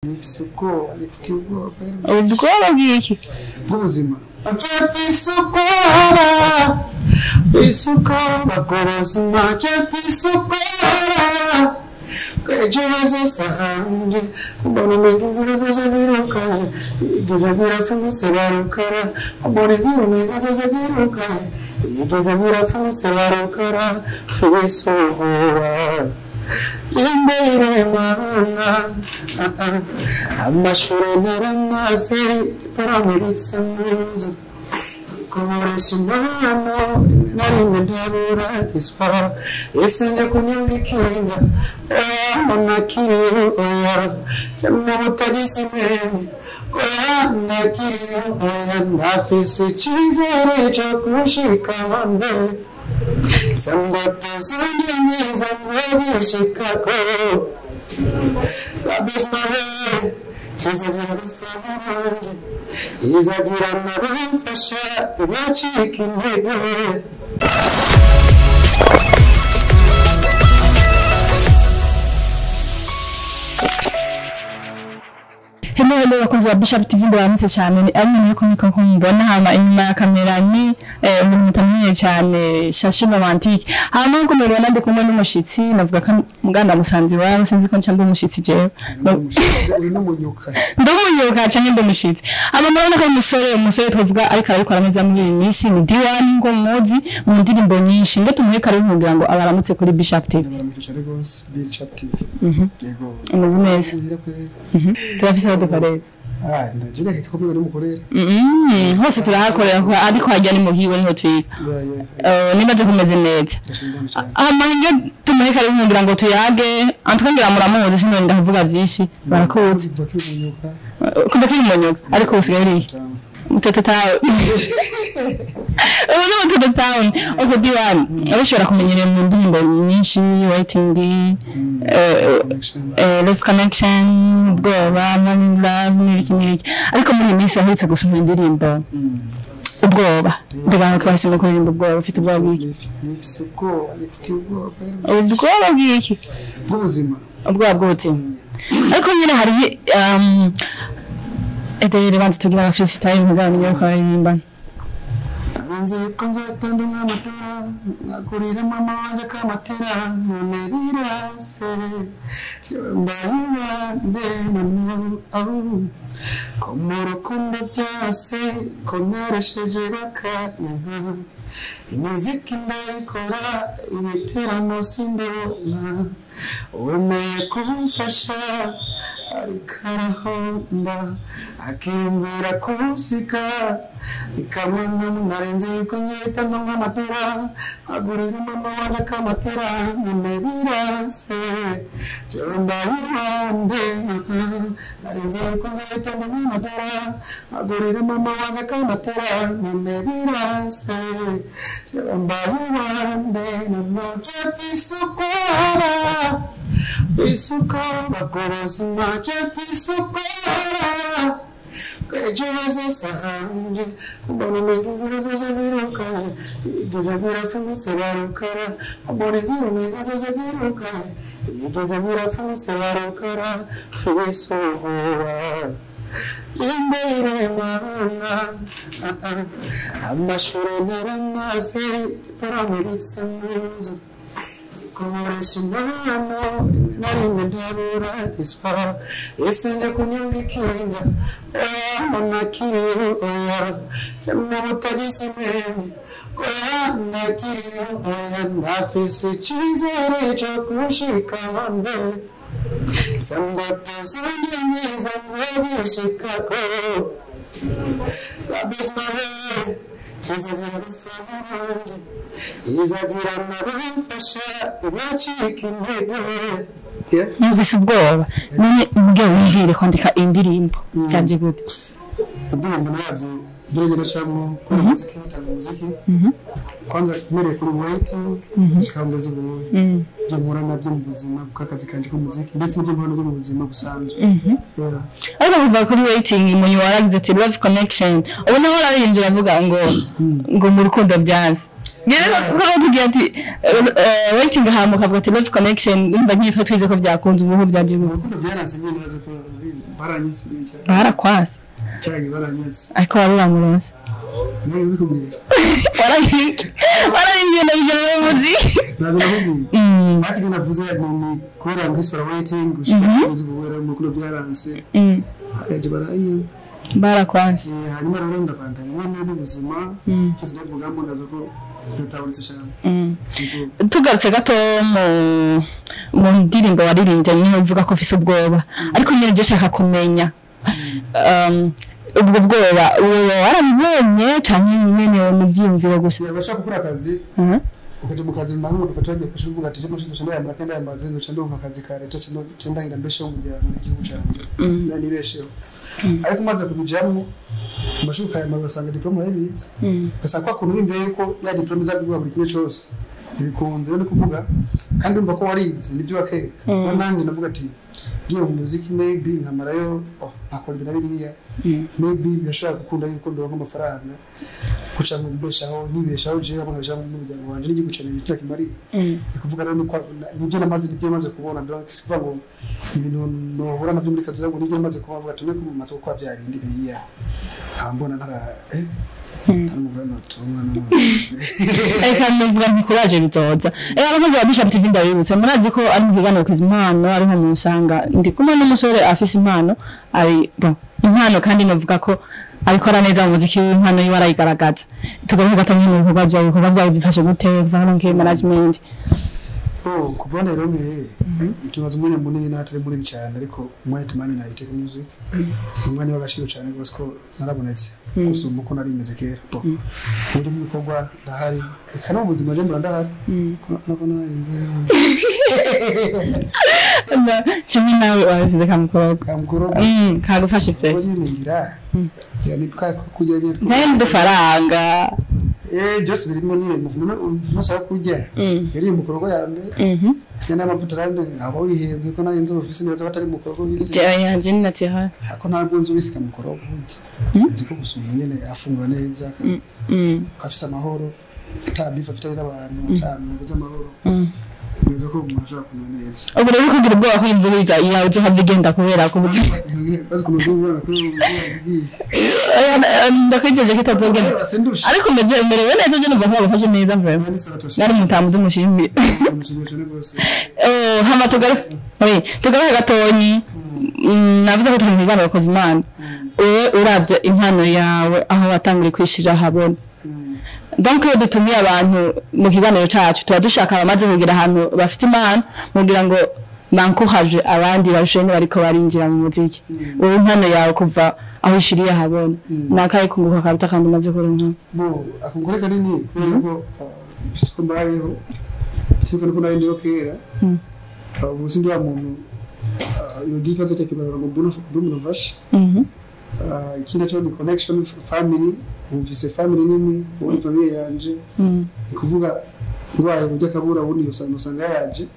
Nifise ubwoba, nifitiye ubwoba Ubwoba bw'iki? Bw'ubuzima. Mfise ubwoba, mfise ubwoba bw'ubuzima, mfise ubwoba bw'ejo hazaza hanje, mbona umenga inzira zose zirukaye, igeze birapfutse barukara, mbona inzira umenga zose zirukaye, igeze birapfutse barukara, mfise ubwoba. Imbere mana, amashuri naramaze, paramuritse mu nzu, kuboresha impano, rimwe na rimwe ndabura iswa, ese njya kunyonga ikinga, oya nakiriye, oya mu butagisi mwe, oya nakiriye, oya ndafise icizere cyo gushika mbere. Sangoto zanje nziza nzozishikako, Rabismawe, izagira abafana, izagira n'abamfasha, ntibacike intege. Hello, hello, bakunzi ba Bishop TV, ndabaramutse cyane. Ni Aline muri kumwe ko mubona, hama inyuma ya kamera ni umuntu mutamenyereye cyane, Shashi Romantique. Hama nkuko mubibona, ndi kumwe n'umushitsi, navuga ko muganda musanzi wawe, sinzi ko nca mba umushitsi jewe. Uri n'umunyuka. Ndi umunyuka canke ndi umushitsi. Hama murabona ko ari umusore twavuga ariko arabikora neza muri iyi minsi, ni D1 ngo muzi mu ndirimbo nyinshi. Nde tumuhe karibu kugira ngo abaramutse kuri Bishop TV. Ndabaramutse cyane rwose, Bishop TV. Yego. Umeze neza? Muhira kweri. Turafise aho dukorera. Ah, ndagira ko kumwe n'umukorera. Hose turahakorera kuko ariko hajya ni muhiwe, niho twiga. Yeah. Nibaze kumeze neza. Ndashimira cyane. Hama nge tumuhe karibu kugira ngo tuyage, antwongera muramuzi, sinonda kuvuga byinshi, barakuzi. Kuva kiri umunyuka. Kuva kiri umunyuka, ariko usigaye uri iki? Mutete Town. Ubu ni Mutete Town. Okay, D1 abashobora kumenyerera mu ndirimbo nyinshi, Waiting, Connection. Love Connection, Ubwoba, Morning Love, n'ibiki n'ibiki, ariko muri iyi minsi waherutse gusohora indirimbo Ubwoba. Ndabona ko wahisemo kuririmba Ubwoba. Ufite ubwoba bw'iki? Nifise ubwoba, nifitiye ubwoba Ubwoba bw'iki? bw'ubuzima. Ubwoba bw'ubuzima, ariko nyine hari edere banza tugira aga freestyle muganiro ko baririmba. Nzi ko nzatanda umwamatera, nkagurira mama wanje akamatera, none birase, mbaye nono, ko mu rukundo byose, ko naresheje bakanka, imiziki ndayikora, ibiteramo sindona, wemeye kumfasha ariko arahomba, akiyumvira kunsika bikamwanga. Narenze yuko nyita nk'amatera, agurira mama wanjye akamatera, none birase, mbaye. Narenze yuko nyita nk'amatera, agurira mama wanjye akamatera, none birase, mbaye. None mfise ubwoba, mfise ubwoba bw'ubuzima, mfise ubwoba bw'ejo hazaza hanje, mbona umenga inzira zose zirukaye, igeze birapfutse barukara, mbona inzira umenga zose zirukaye, igeze birapfutse barukara, mfise ubwoba. Imbere mana, amashuri naramaze, paramuritse mu nzu, kuboresha impano, rimwe na rimwe ndabura iswa, ese njya kunyonga ikinga, oya nakiriye, oya mu butagisi mwe, oya nakiriye, oya ndafise icizere cyo gushika mbere, sangoto zanje nziza nzozishikako, Rabismawe, izagira abafana, izagira n'abamfasha, ntibacike intege. Numvise ubwoba. None ubwe wumvire kwandika indirimbo byaje gute? Indirimbo nabyo gerageza cyangwa gukora umuziki, batanga umuziki, kwanza mpereye kuri Waiting gushika ngeze ubu, ibyo mpura nabyo mu buzima bw'akazi kanje k'umuziki, ndetse n'ibyo mpura nabyo mu buzima busanzwe. Yeah. Ariko kuva kuri Waiting, umuntu waragize ati Love Connection, ubu naho araririmbye, aravuga ngo mu rukundo byanze. Rero ko tugira ati Waiting, hama ukavuga ati Love Connection, umva nkitwa twize ko byakunze, ubu byagiye Mu gute? rukundo byaranze nyine, nibaza ko Baranyise nyine. Barakwase? Cyangwa baranyise. Ariko wari wamuronse? Nawe bikubwiye. Wararimbye ndabijana mu muziki. Ntabwo nakubwiye. Ariko ibyo navuze ni kubera ngisora waiting gushika kugeza ubu mu rukundo byaranse. Yaje baranyanga. Barakwanse. Hanyuma rero ndabandanya nyine n'ubuzima cyose ndabivugamo, ndaza ko ndataburitse cyane. Tugarutse gato mu ndirimbo waririmbye, niho uvuga ko ufise ubwoba, ariko nyine je shaka kumenya ubwo bwoba wowe warabibonye canke nyene mu byiyumviro gusa? Urashaka gukora akazi, ukaja mu kazi runaka, ugafata wagiye kw'ishuri uvuga ati ejo ndoca ndayamara kandi yamaze ndoca ndonka akazi ka leta, nca ndahira mbesheho umuryango n'igihugu canje nibesheho. Ariko umaze kubijamwo mu mashuri ukayamara, ugasanga diplôme urayibitse, ugasanga kwa kuntu wiyumviye yuko ya diplôme iza kuguha buri kimwe cose ntibikunze. Rero ni kuvuga kandi urumva ko warize nibyo wakeka. Rero nanjye navuga ati ngiye mu muziki, maybe nkamarayo, oh, nkakora ibi na biriya, maybe birashobora gukunda yuko ndonka amafaranga kuca ngo mbeshaho, nkibeshaho jewe hamwe nkabeshaho n'umuryango wanje n'igihugu canje nicyo kimariye. Ni kuvuga rero nibyo namaze, nibyo namaze kubona. Donc si kuvuga ngo ibintu nohura nabyo muri kazoza, ngo nibyo namaze kubona, avuga ati niko mumaze gukora bya bindi biriya, nkaba mbona ntara ntari umugore notunga none. Reka nuvuga nti kuraje, bizoza. Abakozi ba Bishop TV, ndabibutse, murazi ko ari mu kiganiro kwiza impano, ariho musanga ndi kumwe n'umusore afise impano, ari bon impano, kandi novuga ko abikora neza mu muziki w'impano yiwe arayigaragaza. Tugaruke gato nyine mu bikorwa byawe. Ibikorwa byawe bifashe gute kuva hano nke management? Oh, kuva naronkeye tumaze umwanya munini, n'atari munini cyane, ariko umwanya tumanye na Iteka Music ni umwanya w'agaciro cyane rwose, ko narabonetse gusumba uko nari meze kera. Bo mu buryo bw'ibikorwa ndahari, reka no mu buzima je mbura ndahari nako narinze. Cyangwa nawe wasize kamukorogo? Kamukorogo. Kagufashe fresh. Nyine ngira yani kurya nyine. Njyewe n'udufaranga. Byose birimo nyine, umusaba kurya yari mukorogo ya mbere ya n'amavuta rande abo bihenze ko nayo nzu bafise neza batari mukorogo bisi. Jewe yanje ni naturel. Ako ntabwo nzi wisika mukorogo, nzi ko gusa umuntu nyine afungura neza, afise amahoro, ata bifu afitanye n'abantu, ata muntu amahoro, neza ko umuntu ashobora kumera neza. Ubu rero kugira ubwoba ko inzu biza yawe uzohava igenda kubera ko bazi ukuntu ubona ko ndakwijeje ko itazogenda. Sindusha. Ariko umeze umerewe neza, je numva ko bagufashe neza vraiment, nari umutamu z'umushimire. Umushimire cyane rwose. Hama tugaruke, oui, tugaruke gatonyi. Navuze ko turi mu kiganiro bakoze impano. Wewe uravye impano yawe aho watanguriye kwishira habona, donc iyo dutumiye abantu mu kiganiro cacu tuba dushaka abamaze kugira ahantu bafite impano, mugira ngo bankuhaje abandi bajene bariko barinjira mu muziki. Wowe impano yawe kuva aho ishiriye ahabona, nakaye kunguka karuta kandi umaze kuronka? Bo akungure kanini kubera yuko mfise uko mbayeho, siko nuko nari ndiho kera. Ubu sindi wa muntu yogira ikibazo cyo kibarura ngo mbone umuntu amfashe. Ikindi naco ni connection family. Ubu mfise family nini, ubu ni famille yanje. Ni kuvuga ndwaye urya akabura ubundi usanga yaje.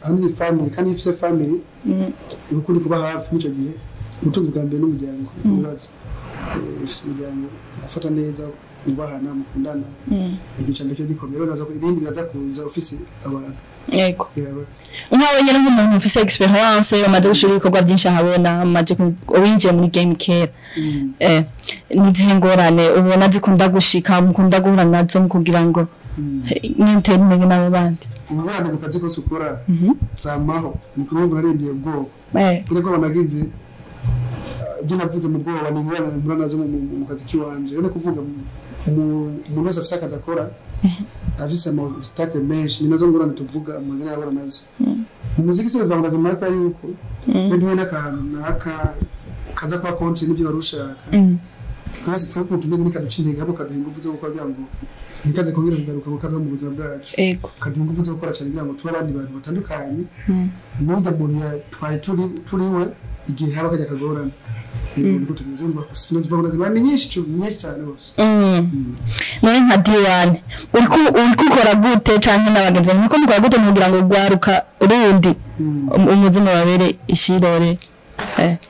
Aho ni family, kandi iyo ufise family uba kuba hafi muri ico gihe. Ubutunzi bwa mbere n'umuryango. Ibibazo ufise umuryango gufata neza, mubahana, mukundana, igice mbere cyo gikomeye. Rero naza ko ibindi biraza kuza ufise abantu. Yego. Yawe. Nkawe nyine nk'umuntu ufise experience, umaze gushira ibikorwa byinshi ahabona, umaze winjiye muri game kera, nizihe ngorane ubona zikunda gushika, mukunda guhura nazo mu kugira ngo nintere intege n'abo bandi? Ingorane mu kazi kose ukora zamaho. Ni ukuvuga narembye ubwoba kuko ko nagize ibyo navuze mu bwoba ni ingorane mpura nazo mu kazi kiwanje. Rero ni kuvuga umuntu wese afise akazi akora afise ama obstacle menshi, ni nazo ngorane tuvuga umuntu yahura nazo mu muziki. Se bivuga ngo ndazimara yuko maybe n'akantu naka kaza kuba konti n'ibyo wari ushaka, kazi twari tumeze nikaduca intege, ahubwo kaduha ingufu zo gukora kugira ngo ntikaze kongera kugaruka ngo kabeho mu buzima bwacu. Kaduha ingufu zo gukora cyane kugira ngo tube abandi bantu batandukanye n'urya muntu twari turi turiwe igihe haba kajya kagorana. Yego, niko tumeze. Urumva sinazivuga ngo ziba ni nyinshi nyinshi cyane rwose. None nka D1 uriko ukora gute, canke n'abagenzi bawe muriko mukora gute kugira ngo rwaruka rundi umuzima babere ishirore?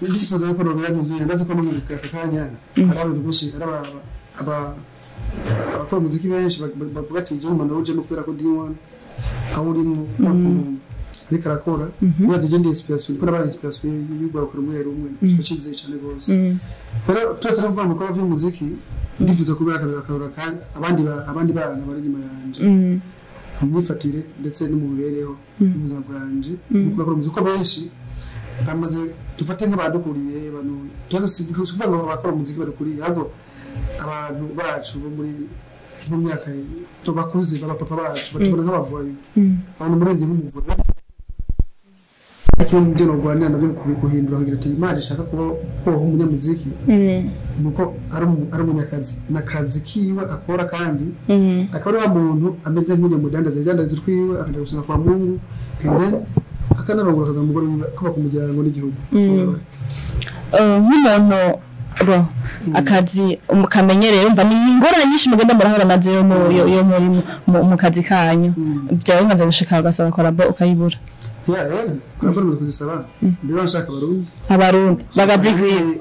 Ndifuza yuko nobera nyuzuye. Ndazi ko no mu aka kanya hari abantu benshi, hari abakora umuziki benshi bavuga ati jewe umuntu awujemo kubera ko D1 aho urimo, kubera ukuntu Ariko arakora niba tugenda inspiration, kuko nabaye inspiration y'urwaruka rumwe rumwe, turacizeye cyane rwose. Rero turetse no kuvuga mu bikorwa by'umuziki, ndifuza kubera akarora kandi abandi bana bari inyuma yanje mu myifatire ndetse no mu mibereho y'ubuzima bwanje, mu gukora umuziki, kuko benshi bamaze, dufate nk'abadukuriye abantu, si kuvuga ngo abakora umuziki badukuriye, ahubwo abantu bacu bo muri mu myaka bakuze, b'abapapa bacu, batubona nk'abavoyo, abantu murenge nk'umugore. Kimwe mu byo norwanira nabyo guhindura kugira ati Imana ishaka kuba kubaho umunyamuziki, nuko ari umunyakazi n'akazi kiwe akora, kandi akaba ari wa muntu ameze nk'umunyamudandaza, yidandaza utwiwe, akajya gusenga kwa Mungu, and then akanarongora, akazana umugore wiwe, kubaka umuryango n'igihugu. Nk'umuntu bo akazi mukamenyereye, umva ni ingorane nyinshi mugenda murahura nazo yo muri mu kazi kanyu, byaba bimaze gushika ugasaba collabo ukayibura? Ya, kurabona umaze kuzisaba mbere, bashaka Abarundi. Abarundi bagazikwiye.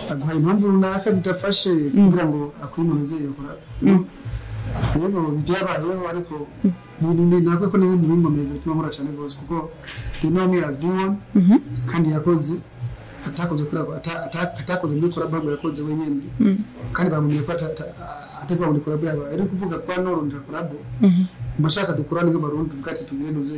Aguha impamvu runaka zidafashe kugira ngo akuye umuvyeyi yakora. Yego, byabayeho, ariko ntabwo ko ni mu bingomeza bituma nkora cyane rwose, kuko they know me as D1, kandi yakoze atakoze kuri atakoze muri collab, ahubwo yakoze wenyine, kandi bamubwiye ko atari muri collab yabaye. Ari kuvuga ko norondera collab, mbashaka dukorane nk'Abarundi, tuvuga ati tugire ntuze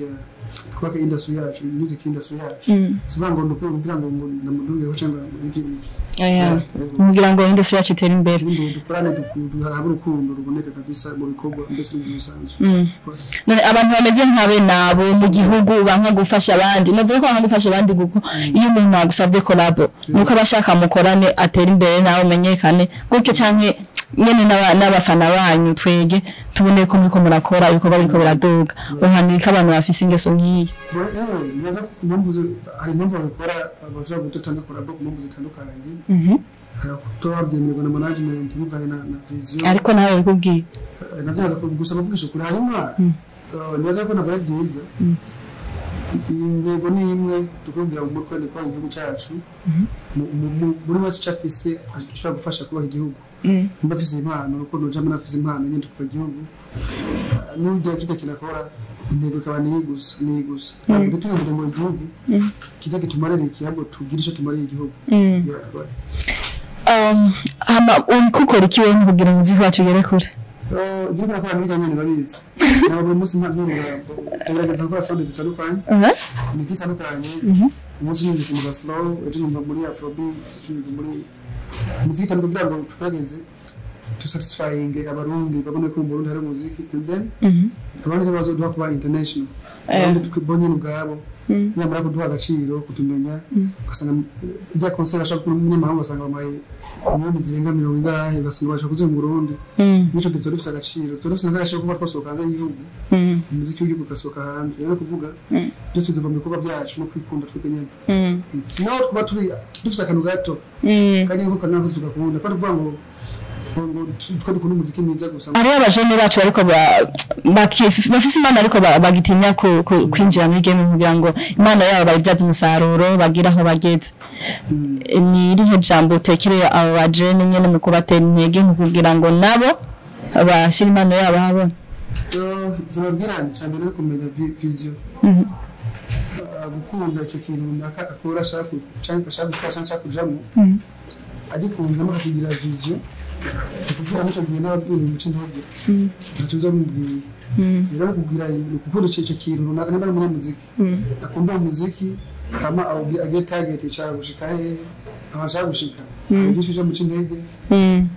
twubake industry yacu, music industry yacu. Si ukuvuga ngo ndukure kugira ngo namudungire cyangwa ngo iki biki. Oya, kugira ngo industry yacu itere imbere. Ngo dukorane, habe urukundo ruboneka kabisa mu bikorwa mbese no mu bisanzwe. None abantu bameze nkabe nabo mu gihugu banka gufasha abandi, navuga ko banka gufasha abandi, kuko iyo umuntu agusabye collabo nuko aba ashaka mukorane, atera imbere, nawe umenyekane gutyo, canke nyene n'abafana banyu twege tubone ko muriko murakora ibikorwa biriko biraduga. Uhanuka abantu bafise ingeso nk'iyi? Nibaza ko ku mpamvu hari impamvu babikora, bashobora gutatanga collabo ku mpamvu zitandukanye. Hari kuba babyemererwa na management bivanye na vision. Ariko nawe bikubwiye. Nabyo naza gusa bavugisha ukuri. Hanyuma nibaza ko ntabwo ari byiza. Iyi ntego ni imwe tukubwira mu mutwe, ni kubaka igihugu cyacu. Buri wese icyo afise ashobora gufasha kubaka igihugu. Nimba afise impano, uko nujamo nafise impano nyine kubaka igihugu. Nujya kijya kinakora, intego ikaba ni iyi gusa, ni iyi gusa. Ntabwo tugamije ngo igihugu kiza kitumarire iki, ahubwo tugire icyo tumariye igihugu. Yeah, right. Hama uriko ukora iki wewe kugira ngo umuziki wacu ugere kure? Igihugu nakora n'ibijyanye n'ababizi, ntabwo buri munsi ntabwo ndagerageza gukora sound zitandukanye, imiziki itandukanye. Umunsi numvise mu slow, ejo numva muri afrobeat, ejo numva muri umuziki itandukanye, kugira ngo tugerageze to satisfying Abarundi, babone ko mu Burundi hari umuziki, and then abandi ntibazoduha kuba international. Abandi bo nyine ubwabo nibamara kuduha agaciro, kutumenya, ugasanga ijya concert ashaka kubona umunyamahanga, ugasanga bamuhaye miliyoni zirenga mirongo ingahe, ugasanga basha kuzuye mu Burundi. Nico gihe tuba dufise agaciro, tuba dufise n'agaciro kuba twasohoka hanze y'igihugu, umuziki w'igihugu ugasohoka hanze. Rero kuvuga byose biva mu bikorwa byacu no kwikunda twebwe nyene, naho twaba turi dufise akantu gato kajya nko kangana kose tugakunda, ko kuvuga ngo twe dukunda umuziki mwiza gusa. Hariho abajene bacu bariko bafise impano, ariko bagitinya kwinjira muri game kugira ngo impano yabo bayibyaze umusaruro, bagire aho bageze. Ni irihe jambo utekereye abo bajene nyene mu kubatera intege mu kugira ngo nabo bashire impano yabo ahabona? Tubabwira cyane rero kumenya vision, gukunda icyo kintu runaka akora, ashaka cyangwa ashaka gukora cyangwa ashaka kujamo, agikunzemo akakigira vision, kugira ngo icyo gihe n'abazi bimuca intege ntacyo uzamubwiye. Rero kugira gukunda icyo kintu runaka, niba ari umunyamuziki akunda umuziki, hama agire target ishaka gushika hehe, aho ashaka gushika, byinshi byo muca intege,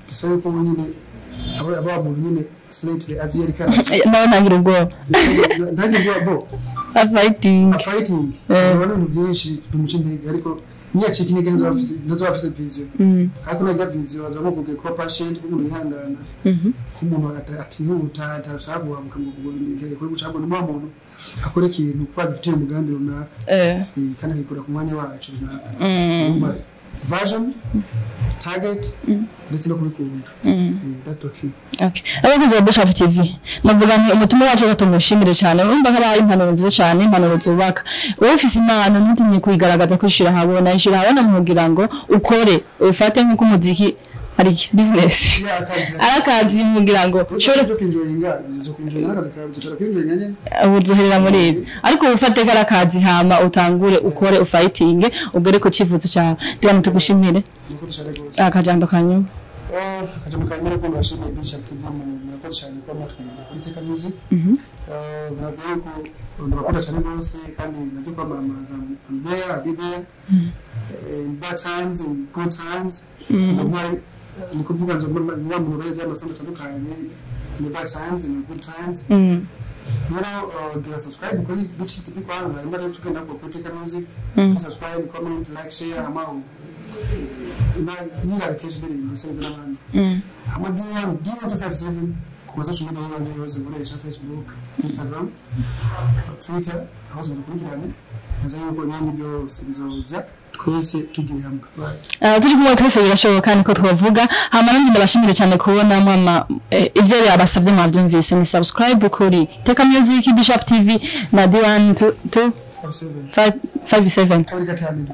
bisaba yuko we nyine aba muntu nyine slightly azi yerekana. Nawe ntagira ubwoba. Ntagire ubwoba bo. Fighting. Fighting, azabona ibintu byinshi bimuca intege, ariko niyacika intege ntazoba afise vision. Ariko nagira vision, azaba amubwiye kuba patient, kuba umuntu yihangana, kuba umuntu atihuta, atashaka guhabuka ngo ikore gucagwa ni wa muntu akora ikintu kuba agifitiye umugambi runaka, kandi akikora ku mwanya wacu runaka. Urumva, vision, target, ndetse no kubikunda. That's the key. Okay. Abakunzi ba Bishop TV, navuga nti umutima wacu reka tumushimire cyane. Urumva ko abahaye impanuro nziza cyane, impanuro zubaka. Wowe ufise impano, ntutinye kuyigaragaza, kwishira ahabona, ishira ahabona kugira ngo ukore, ufate nk'uko umuziki Ari iki? Business. Ya, akazi. Ari akazi mugira ngo ushobore Ushobora kwinjoyinga, uzo kwinjoyinga n'akazi kawe, uzoshobora kwinjoyinga nyene. Uzoherera muri ivyo, ariko ufate kari akazi, hama utangure ukore, ufayitinge, ugere ku cifuzo cyawe. D1, tugushimire. Murakoze cyane rwose. Akajambo kanyuma. Akajambo kanyuma ko ndabashimiye Bishop TV, murakoze cyane kuba mwatwumva kuri Teka Music. Murabwiye ko ndabakunda cyane rwose kandi nabyo kwamamaza. I'm there, I'll be there in bad times and good times. Nzoba ni kuvuga nzoba wa muntu beza amasomo atandukanye in the bad times and the good times. Rero gira subscribe kuri Bishop TV kwanza, hanyuma rero tugenda ku Teka Music. Subscribe, comment, like, share, hama nyirabe kenshi indirimbo isanzwe n'abandi. Hama DM D1 257 ku ma social media yanje yose nkoresha, Facebook, Instagram, Twitter, hose mudukurikirane. Neza yuko ibindi byose bizoza twese tugiye hamwe. Bye. Turi kumwe twese birashoboka, niko twavuga. Hama nanjye ndabashimire cyane kubona mwama ivyo yabasabye mwabyumvise, ni subscribe kuri Teka Music, Bishop TV na D1 2 2 57. 5 57. 27.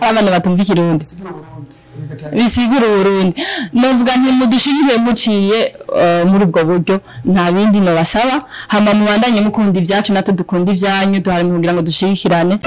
Abana batumva Ikirundi. Sigura Burundi 25. Bisigura Uburundi. Novuga nti mudushigire muciye muri ubwo buryo, nta bindi nobasaba. Hama mubandanye mukunda ibyacu, natwe dukunda ibyanyu, duhari kugira ngo dushigikirane.